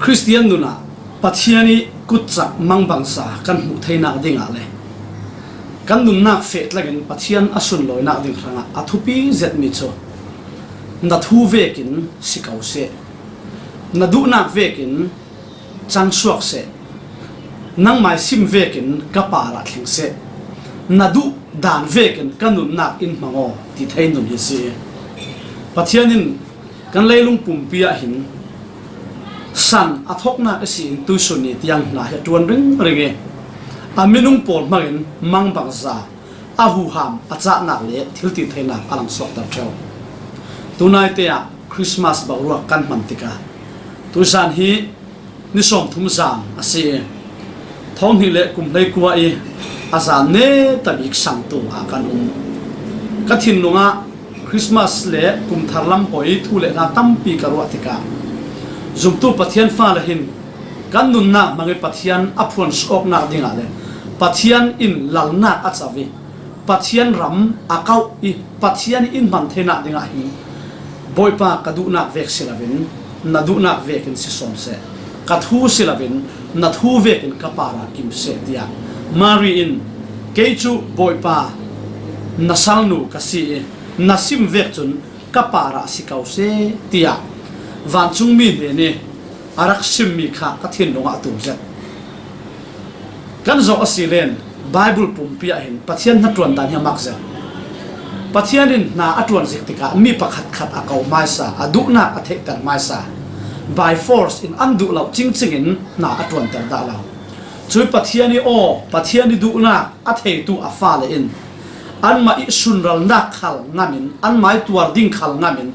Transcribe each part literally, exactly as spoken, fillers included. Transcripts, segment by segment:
Khristian nunah Pathian ih kutcak mangbangza kan hmuh theinak dingah le kan nunnak feh tlangin Pathian a sunlawinak ding hrangah a thupi zetmi cu na thu vekin si ko seh, na duhnak vekin cangsuak seh, nangmai sim vekin ka parah thleng seh, na duh dan vekin ka nunnak in hmang aw ti thei nun hi si. Pathian in kan leilung pumpi ah hin san a thoknak ihsin tuihsun ni tiang hna hi a ṭuan ringring ih a minung pawl hmangin mangbangza a huham a cahnak le thiltitheinak a langsuakter ṭheu. Tunaite ah Christmas boruak kan hman tikah tuizan hi ni sawmthum zan a si ih, thawng hnih le kum hleikua ih a zan netabik sangtu ah kan um. Ka thinlung ah Christmas le kumthar lam hoi thu le hla tampi ka ruah tikah zumtu Pathian fale hin kan nunnak hmang ih Pathian a phuansuahnak dingah le Pathian in lalnak a co ih Pathian ram a kauh ih Pathian in hman theinak dingah hin Bawipa, ka duhnak vek si loin na duhnak vekin si sawn seh, ka thu si loin na thu vekin ka parah kim seh, tiah Mari in, kei cu Bawipa na salnu ka si ih na sim vek cun ka parah si ko seh, tiah vancungmi hnen ih a rak simmi kha ka thinlung ah a tum zet. Kan zoh a si len Baibal pumpi ah hin Pathian hnaṭuan dan hi a mak zet. Pathian in hna a ṭuan zik tikah mi pakhatkhat a ko hmaisa, a duhnak a theihter hmaisa, by force in an duh lo cingcing in hna a ṭuanter dah lo. Cui Pathian ih aw, Pathian ih duhnak a theitu a fale in anmah ih sunralnak khal ngam in, anmah ih tuar ding khal ngam in,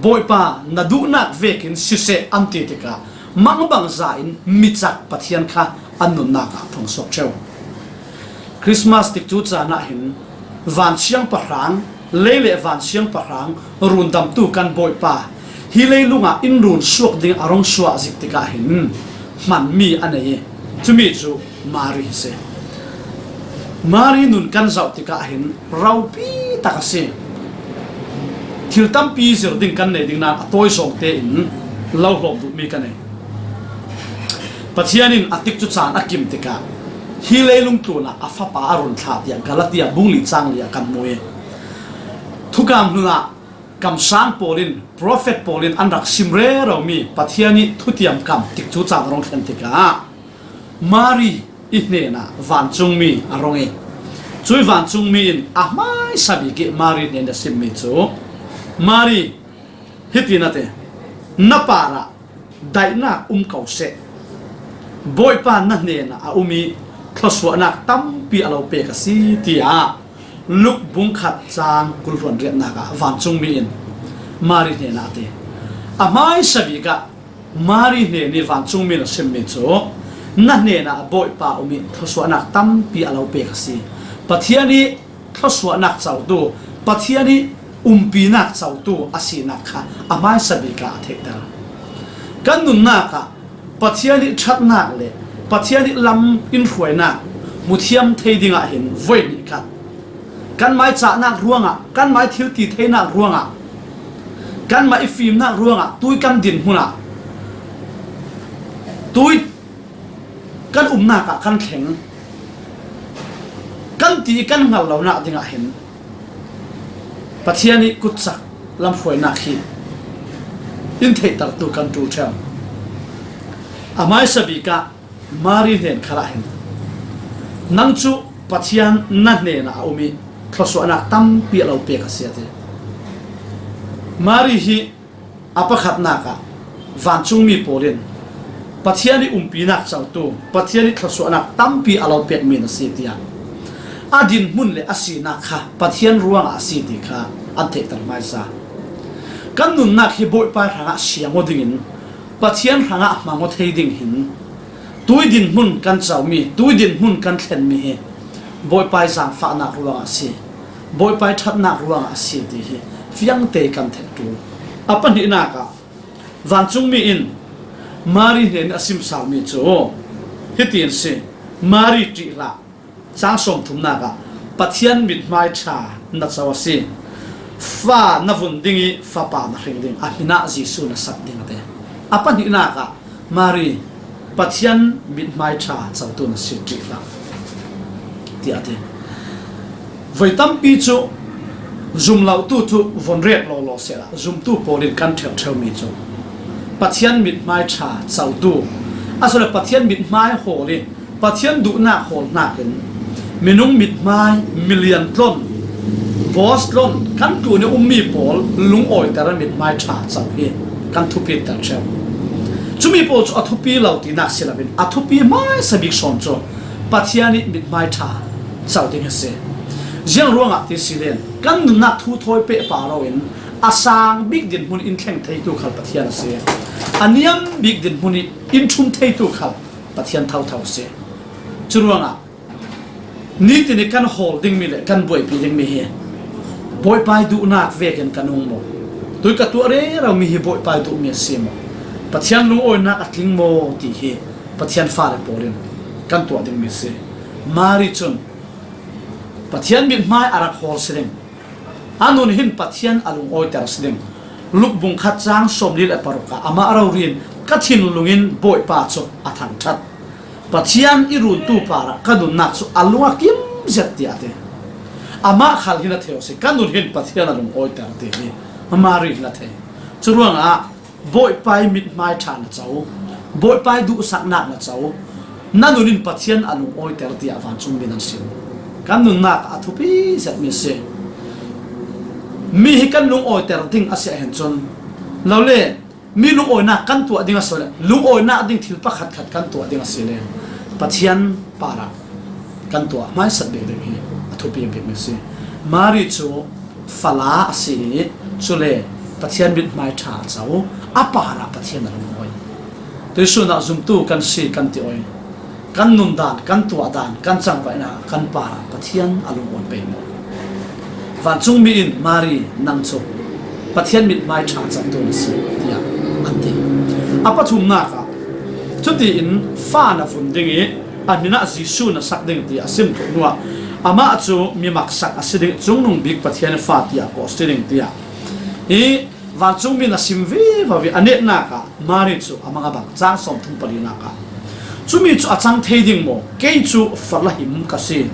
Bawipa, na duhnak vekin siseh, an ti tikah mangbangza in micak Pathian kha an nunnak ah a phuangsuak ṭheu. Christmas tikcu caan ah hin van siangpahrang, lei le van siangpahrang rundamtu kan Bawipa hi leilung ah in run suak ding a rung suah zik tikah hin hmanmi a nei ih, cumi cu Mari hi si. Mari nun kan zoh tikah hin ropi tak a si. Thil tampi zir ding kan nei ding nain a tawi zawng tein lo hlawm duhmi ka nei. Pathian in a tikcu caan a kim tikah hi leilung tlunah a Fapa a run thlah tiah Galatia bung li cang li ah kan hmu ih, thukam hnunah kamsang pawl in, profet pawl in an rak sim reromi Pathian ih thutiam kam tikcu caan a rung thlen tikah Mari ih hnenah vancungmi a rung ih, cui vancungmi in a hmaisa bik ih Mari hnen a simmi cu, Mari, hitin a ti, na parah daihnak um ko seh, Bawipa na hnenah a um ih thluasuahnak tampi a lo pek a si, tiah Luk bung khat cang kul hluan riatnak ah vancungmi in Mari hnenah a ti. A hmaisa bik ah Mari hnen ih vancungmi in a simmi cu, na hnenah Bawipa um ih thluasuahnak tampi a lo pek a si. Pathian ih thluasuahnak cotu, Pathian ih umpinak cotu a sinak kha a hmaisa bik ah a theihter. Kan nunnak ah Pathian ih ṭhatnak le Pathian ih lam in hruainak hmuthiam thei dingah hin voi hnih khat kanmah ih cahnak ruangah, kanmah ih thil ti theinak ruangah, kanmah ih fimnak ruangah tui kan dinhmun ah, tui kan umnak ah kan thleng, kan ti ih kan hngal lonak dingah hin Pathian ih kutcak lamhruainak hi in theihtertu kan ṭul ṭheu. A hmaisa bik ah Mari hnen khalah hin, nang cu Pathian na hnenah a um ih thluasuahnak tampi a lo pek a si, a ti. Mari hi a pakhatnak ah vancungmi pawl in Pathian ih umpinak cotu, Pathian ih thluasuahnak tampi a lo pekmi na si, tiah a dinhmun le a sinak kha Pathian ruangah a si ti kha an theihter hmaisa. Kan nunnak hi Bawipa hrangah siang aw dingin Pathian hrangah hmang aw thei ding hin tui dinhmun kan comi, tui dinhmun kan thlenmi hi Bawipa ih zaangfahnak ruangah a si, Bawipa ih ṭhatnak ruangah a si ti hi fiangte kan theih ṭul. A pahnihnak ah vancungmi in Mari hnen a simsalmi cu hitin si, Mari ṭih hlah, cang sawmthumnak ah Pathian mithmai ṭha na co a si. Fa na vun ding ih fapa na hring ding, a hmin ah Jesuh na sak ding, a ti. A pahnihnak ah Mari, Pathian mithmai ṭha cotu na si ṭih hlah, tiah a ti. Voi tampi cu zumlotu cu von ret lawlaw sehla zumtu pawl in kan ṭheuh ṭheumi cu Pathian mithmai ṭha cotu, a si le Pathian mithmai hawl i Pathian duhnak hawl hnakin minung mithmai, milian tlon, bawm tlon kan tlun i ummi pawl lungawiter mithmai ṭha co hi kan thupiter ṭheu. Cumi pawl cu a thupi lo tinak si loin a thupi hmaisa bik sawn cu Pathian i mithmai ṭha co ding a si. Ziang ruangah ti si len kan nunnak thu thawi peh pah loin a sang bik dinhmun in thleng theitu khal Pathian a si. A niam bik dinhmun i in ṭhum theitu khal Pathian thotho a si. Curuangah nitin i kan hawl dingmi le kan buaipih dingmi hi Bawipa i duhnak vekin kan um maw? Tui ka tuah rero mi hi Bawipa i duhmi a si maw? Pathian lungawinak a tling maw ti hi Pathian fale pawl in kan tuah dingmi a si. Mari cun Pathian mithmai a rak hawl si ding. A nun hin Pathian a lungawiter a si ding. Luk bung khat cang sawmli le paruk ah amah rori in ka thinlung in Bawipa cu a thangṭhat. Pathian i runtu parah ka nunnak cu a lung a kim zet, tiah a ti. Amah khal hin a thei a si, ka nun hin Pathian a lungawiter ti hi Mari hin a thei. Curuangah Bawipa i mithmai ṭha na co, Bawipa i duhsaknak na co, na nun in Pathian a lungawiter tiah vancungmi nan sim. Kan nunnak a thupi zetmi a si. Mi hi kan lungawiter ding a si ahhin cun, lo le mi lungawinak kan tuah ding a si le, lungawinak ding thil pakhatkhat kan tuah ding a si le, Pathian parah kan tuah hmaisat bik ding hi a thupi bikmi a si. Mari cu fala a si i, cule Pathian mithmai ṭha a co, a parah Pathian a lungawi. Tuisun ah zumtu kan si kan ti awi, kan nundan, kan tuahdan, kan cangvaihnak kan parah Pathian a lungawi pei maw? Vancungmi in Mari, nang cu Pathian mithmai ṭha cotu na si, tiah an ti. A pathumnak ah, cutiin fa na vun ding i, a hmin ah Jesuh na sak ding, tiah a sim tuk hnuah, amah cu mi maksak a si ding, Cungnung Bik Pathian fa tiah kawh a si ding, tiah hi vancungmi na sim vivo i a netnak ah Mari cu a mang a bang, cang sawmthum palinak ah, cumi cu a cang thei ding maw? Kei cu fala him ka si.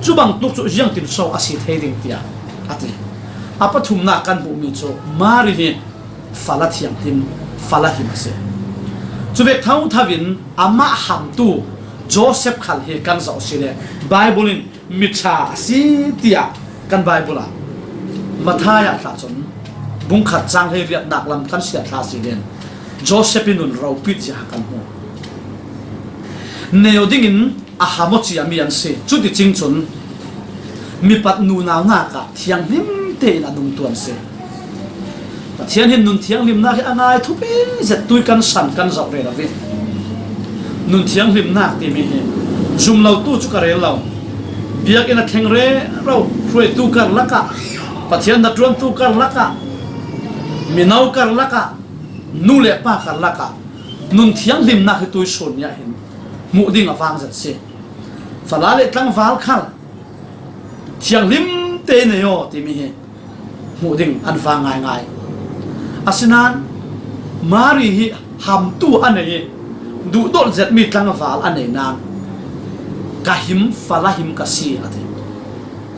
Cu bangtuk cu ziangtin so a si thei ding, tiah a ti. A pathumnak kan hmuhmi cu Mari hi fala thianghlim, fala him a si. Cuvek thotho in amah hamtu Joseph khal hi kan zoh si le Bible in miṭha a si, tiah kan Bible ah Matthai ah thla cun bung khat cang hleiriatnak lam kan siat thla si len Joseph i nun ropit zia kan hmu. Neu dingin a ham aw ciami an si. Cuticing cun mipat nunaunak ah thianghlim tein a nungtu an si. Pathian hin nun thianghlimnak hi a ngai thupi zet, tui kan san kan zoh rero i nun thianghlimnak timi hi zumlotu cu ka rel lo. Biakinn a thleng rero hruaitu karlak ah, Pathian hnaṭuantu karlak ah, mino karlak ah, nu le pa karlak ah nun thianghlimnak hi tuisun ni ah hin hmuh ding a vang zet si. Fala le tlangval khal thianghlim te nei aw timi hi hmuh ding an vang ngaingai. Asinain Mari hi hamtu a nei i duhdawt zetmi tlangval a nei nain ka him, fala him ka si, a ti.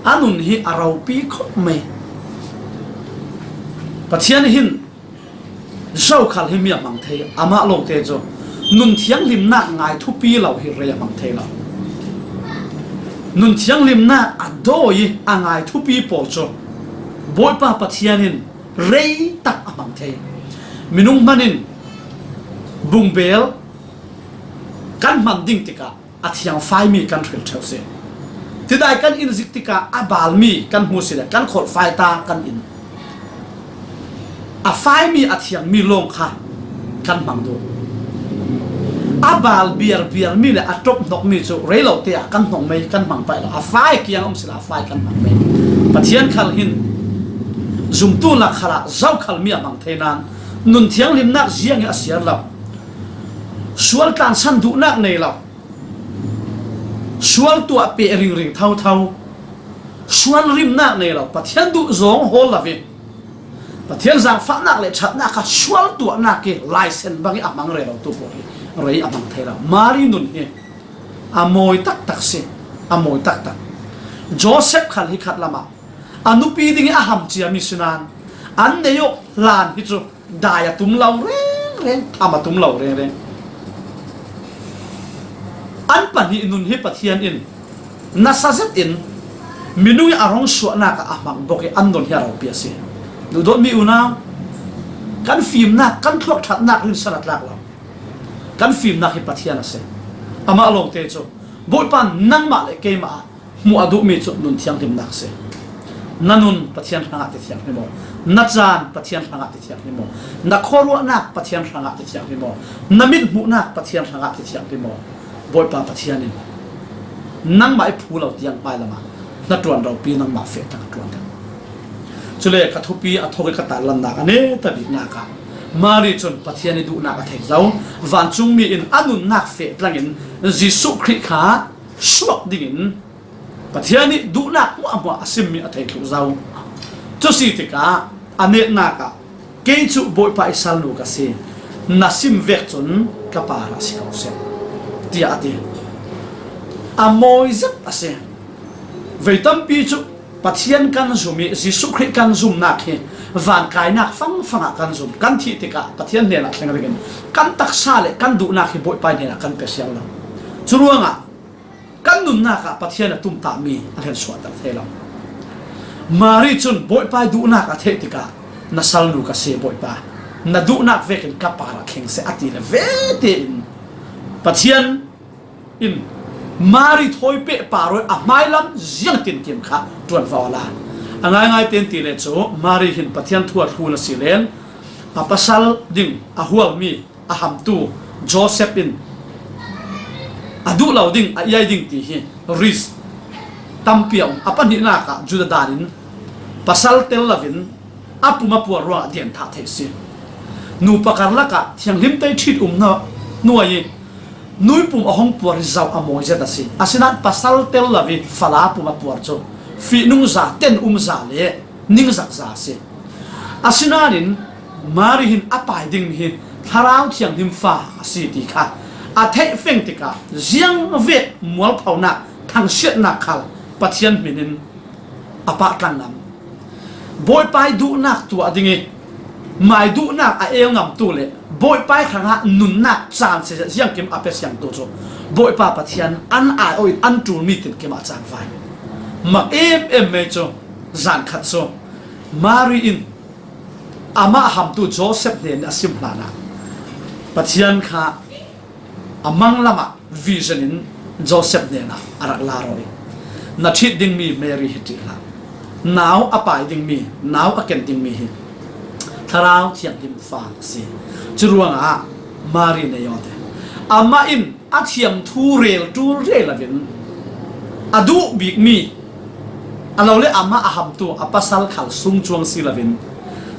A nun hi a ropi khawh mai. Pathian hin zokhal hi mi a hmang thei, amah lawngte cu nun thianghlimnak ngai thupi lo hi rei a hmang thei lo. Nun thianghlimnak a dawi i a ngai thupi pawl cu Bawipa Pathian in rei tak a hmang thei. Minung hman in bungbel kan hman ding tikah a thiangfaimi kan hril ṭheu si. Tidai kan in zik tikah a balmi kan hmu si le kan kholhfai ta kan in. A faimi a thiangmi lawng kha kan hmang duh. A bal biarbiarmi le a ṭop hnokmi cu rei lo te ah kan hnong mei kan hmang paih lo. A fai kiang um si le a fai kan hmang mei. Pathian khal hin zumtu lak khalah zokhalmi a hmang thei nain nun thianghlimnak ziang i a siar lo. Sual tlansan duhnak nei lo. Sual tuah peh ringring thotho. Sual rimnak nei lo. Pathian duh zawng hawl lo i Pathian zaangfahnak le ṭhatnak kha sual tuahnak i laisen bang i a hmang rero tu pawl hi rei a hmang thei lo. Mari nun hi a mawi taktak si, a mawi taktak. Joseph khal hi khat lamah a nupi ding hi a ham ciami sinan an nei awk hlan hi cu dai a tum lo rengreng, tham a tum lo rengreng. An pahnih nun hi Pathian in nasa zetin minung i a rong suahnak ah a hmang bawk i an nun hi a ropi a si. Duhdawtmi unau, kan fimnak, kan thluak ṭhatnak rinsan a tlak lo. Kan fimnak hi Pathian a si. Amah lawngte cu Bawipa nangmah le keimah ah hmuh a duhmi cu nun thianghlimnak a si. Na nun Pathian hrangah ti thianghlim aw. Na caan Pathian hrangah ti thianghlim aw. Na khuaruahnak Pathian hrangah ti thianghlim aw. Na mithmuhnak Pathian hrangah ti thianghlim aw. Bawipa Pathian in nangmah i phu lo tiang hmailam ah hnaṭuan ropi nangmah feh tak a ṭuan deuh. Cule ka thupi a thawk i ka tarlannak a neta biknak ah Mari cun Pathian i duhnak a thei zo. Vancungmi in a nunnak feh tlangin Jesuh Khrih kha suak dingin Pathian i duhnak hmuahhmuah a simmi a thei thluh zo. Cu si tikah a netnak ah, "Kei cu Bawipa i salnu ka si, na sim vek cun ka parah si ko seh," tiah a ti. A mawi zet a si. Vei tampi cu Pathian kan zum i Jesuh Khrih kan zumnak hi vankainak fangfang ah kan zum. Kan thih tikah Pathian hnenah thleng dingin kan taksa le kan duhnak hi Bawipa hnenah kan pe siang lo. Curuangah kan nunnak ah Pathian a tumtahmi a hlensuahter thei lo. Mari cun Bawipa i duhnak a theih tikah, "Na salnu ka si, Bawipa, na duhnak vekin ka parah thleng seh," a ti le vete in Pathian in Mari thawi peh par aw i a hmailam ziangtinkim kha ṭuanvo a la. A ngaingai tein ti le cu Mari hin Pathian thu a thlun a si len a pasal ding a hualmi a hamtu Joseph in a duh lo ding, a iai ding ti hi risk tampi a um. A pahnihnak ah Judah dan in pasal tel loin a pum a puar ruangah dianthah theih a si. Nupa karlak ah thianghlim tei ṭhit um hna, hnuai i nuipum a hong puar hi zoh a mawi zet a si. Asinain pasal tel lo i fala pum a puar cu fihnung za, ten um za le ningzak za a si. Asinain Mari hin a pai dingmi hi Thlarau Thianghlim fa a si ti kha a theih feng tikah ziangvek mualphonak, thangsiatnak khal Pathian hmin in a pahtlang ngam. Bawipa i duhnak tuah ding i mai duhnak a el ngamtu le Bawipa i hrangah nunnak caan siseh ziangkim a pe siangtu cu Bawipa Pathian an ai-awh in an ṭulmi tinkim ah a cangvai. Mak em em mei cu zan khat cu Mari in amah a hamtu Joseph hnen a sim hlanah Pathian kha a manglam ah vision in Joseph hnenah a rak la rawh i, "Na ṭhit dingmi Mary hi ṭih hlah. Nau a pai dingmi, nau a ken dingmi hi Thlarau Thianghlim fa a si. Curuangah Mary nei aw," ti. Amah in a thiam thu rel ṭul rel loin a duh bikmi, a lo le amah a hamtu a pasal khal sung cuang si loin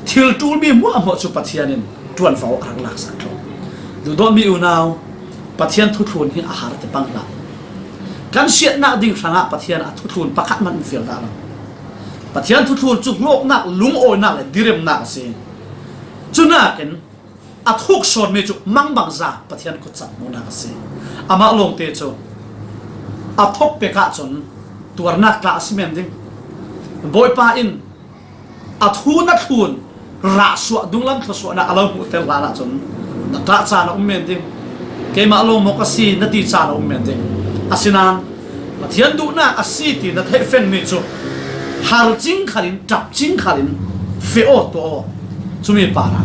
thil ṭulmi hmuahhmuah cu Pathian in ṭuanvo a rak laksak thluh. Duhdawtmi unau, Pathian thuthlun hi a har ti pang hlah. Kan siatnak ding hrangah Pathian a thuthlun pakhat hmanh in fial dah lo. Pathian thuthlun cu hlawknak, lungawinak le diremnak a si. Cunakin a thuk sawnmi cu mangbangza Pathian kutcak hmuhnak a si. Amah lawngte cu a thawk pek ahcun tuarnak tla a si men ding. Bawipa in a thu na thlun, rahsuah, dunglam thluasuahnak a lo hmuhter hlan ahcun na ṭah caan a um men ding. Keimah lawng maw ka si, na ti caan a um men ding. Asinain Pathian duhnak a si ti na theih fengmi cu har cing khalin, ṭap cing khalin feh aw, tuah aw. Cumi parah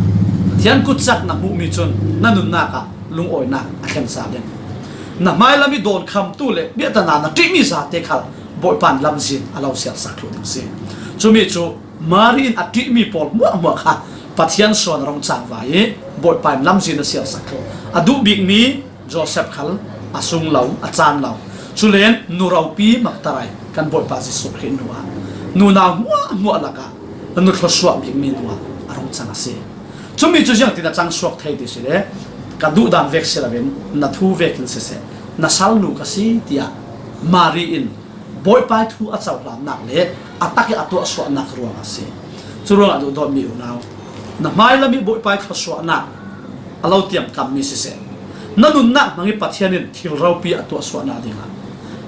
Pathian kutcak na hmuhmi cun na nunnak ah lungawinak a thlen sa ding. Na hmailam i dawnkhamtu le biahtana na ṭihmi zate khal Bawipa in lamzin a lo sialsak thluh ding si. Cumi cu Mary in a ṭihmi pawl hmuahhmuah kha Pathian sawn a rung cangvai i Bawipa in lamzin a sialsak thluh. A duh bikmi Joseph khal a sung lo, a caan lo. Culen nu ropi Magdalai kan Bawipa Jesuh Khrih hnuah nunau hmuahhmuah lakah a nu thluasuah bikmi hnuah a rung cang a si. Cumi cu ziangtin a cang suak thei ti si le, ka duh dan vek si loin na thu vekin siseh, na salnu ka si, tiah Mary in Bawipa i thu a cohlannak le a tak i a tuahsuahnak ruang a si. Curuangah duhdawtmi unau, na hmailam i Bawipa i thluasuahnak a lo tiamkammi siseh, Na nunnak hmang ih Pathian in thil ropi a tuahsuahna dingah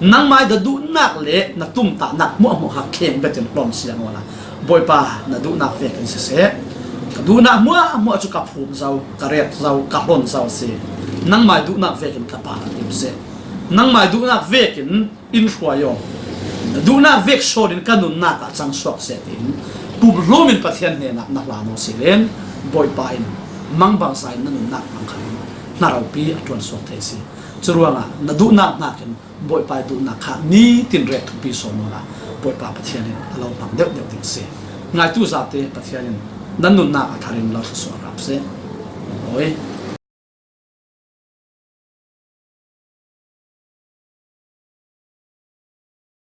nangmah ih na duhnak le na tumtahnak hmuahhmuah kha kheng betin hlon siang awla, Bawipa, na duhnak vekin siseh, ka duhnak hmuahhmuah cu ka phum zo, ka ret zo, ka hlon zo a si. Nangmah ih duhnak vekin ka pa ka tim seh. Nangmah ih duhnak vekin in hruai aw. Na duhnak vek sawn in ka nunnak ah cang suak seh, tiin pumhlum in Pathian hnenah na hlan aw silin, Bawipa in mangbangza in na nunnak hmang khan hna ropi a ṭuan suak thei a si. Curuangah na duhnak hnakin Bawipa ih duhnak kha nitin ret thupi sawn awla, Bawipa Pathian in a lo hmang deuhdeuh ding a si. Ngaitu zate Pathian in nan nunnak a thar in lo thluasuah rap seh. Awi.